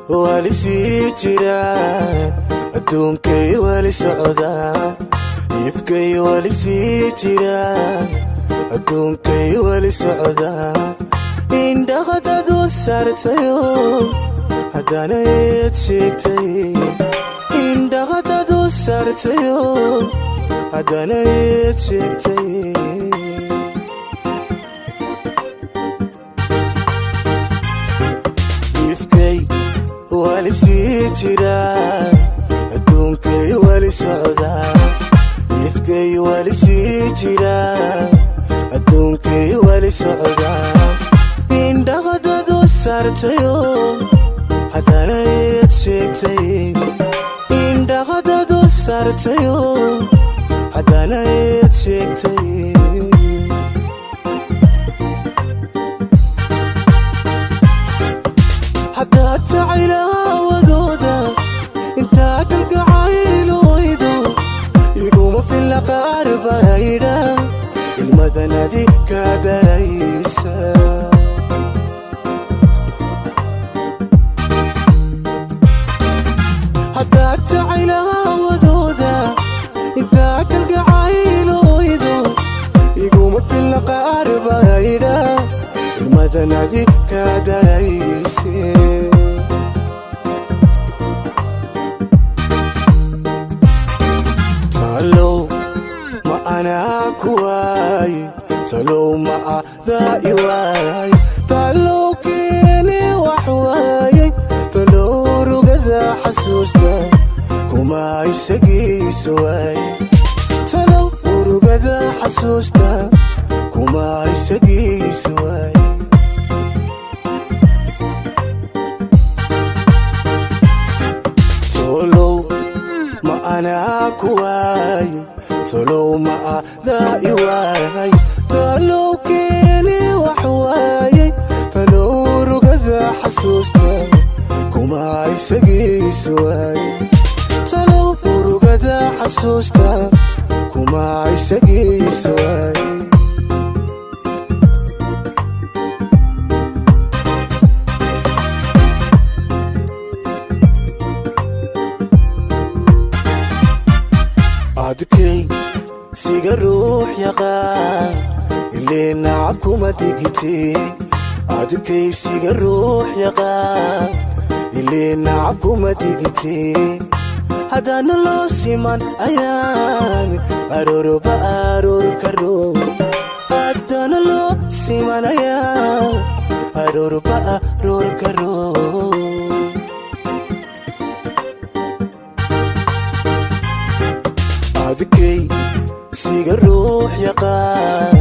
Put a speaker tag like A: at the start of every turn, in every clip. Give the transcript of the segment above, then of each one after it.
A: Wali sii jiraan, adduunkay wali socdaan. Ifkay wali sii jiraan, adduunkay wali socdaan. Indhaqadadu saartayo, haddana eed sheegtay. Indhaqadadu saartayo, haddana eed sheegtay. Ifkay wali sii jiraan, adduunkay wali socdaan. Ifkay wali sii jiraan, adduunkay wali socdaan. Indhaqadadu saartayo, haddana eed sheegtay. Indhaqadadu saartayo, haddana eed sheegtay. Haddaad jacaylawadooda intaa kalgacayloydo, iguma filla qaar baydha ilmadanadi kaadaysa. Haddaad jacaylawadooda intaa kalgacayloydo, iguma filla qaar baydha ilmadanadi kaadayse. Talow ma anaa ku waaye? Talow ma adaa i waay? Talow keeni wax waayey? Talow rugada xasuusta kuma isagiisa waay? Talow urugada xasuusta kuma isagiisa waay? Tolow ma anaa ku waaye? Tolow ma adaa i waay? Talow keeni wax waayey? Talow rugada xasuusta kuma isagiisa waay? Talow urugada xasuusta kuma isagiisa waay? Adkay siga ruux yaqaan, ilee nacab kuma digite. Adkay siga ruux yaqaan, ilee nacab kuma digite. Haddana loo siman ayaan arooroba aroor karo. Haddana loo siman ayaan arooroba aroor karo. Adkay siga ruux yaqaan,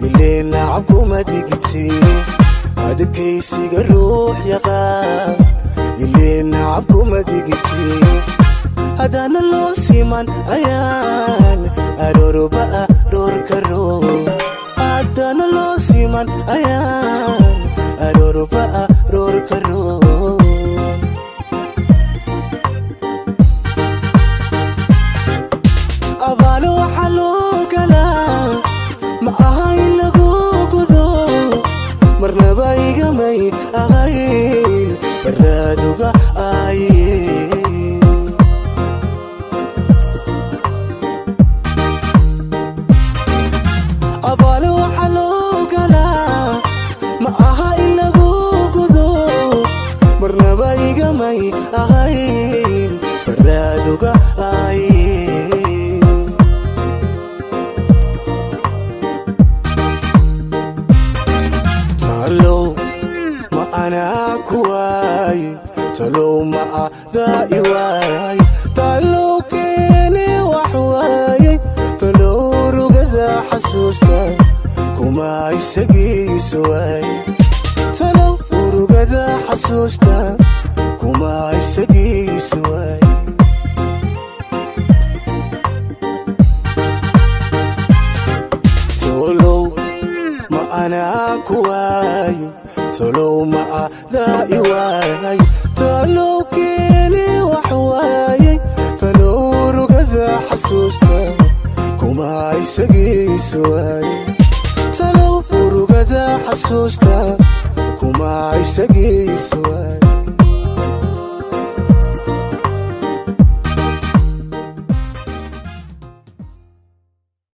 A: ilee nacab kuma digite. Adkay siga ruux yaqaan, ilee nacab kuma digite. Haddana loo siman ayaan arooroba aroor karo. Haddana loo siman ayaan arooroba aroor karo. Abaalo waxaa loo galaa ma aha in lagu gudo, marnaba igamay ahayn baraaduga aaye. Abaalo waxaa loo galaa ma aha in lagu gudo, marnaba igamay ahayn baraaduga aaye. Talow ma anaa ku waaye? Talow ma adaa i waay? Talow keeni wax waayey? Talow rugada xasuusta kuma isagiisa waay? Talow urugada xasuusta kuma isagiisa waay? Tolow ma anaa ku waaye? Tolow ma adaa i waay? Talow keeni wax waayey? Talow rugada xasuusta kuma isagiisa waay? Talow urugada xasuusta kuma isagiisa.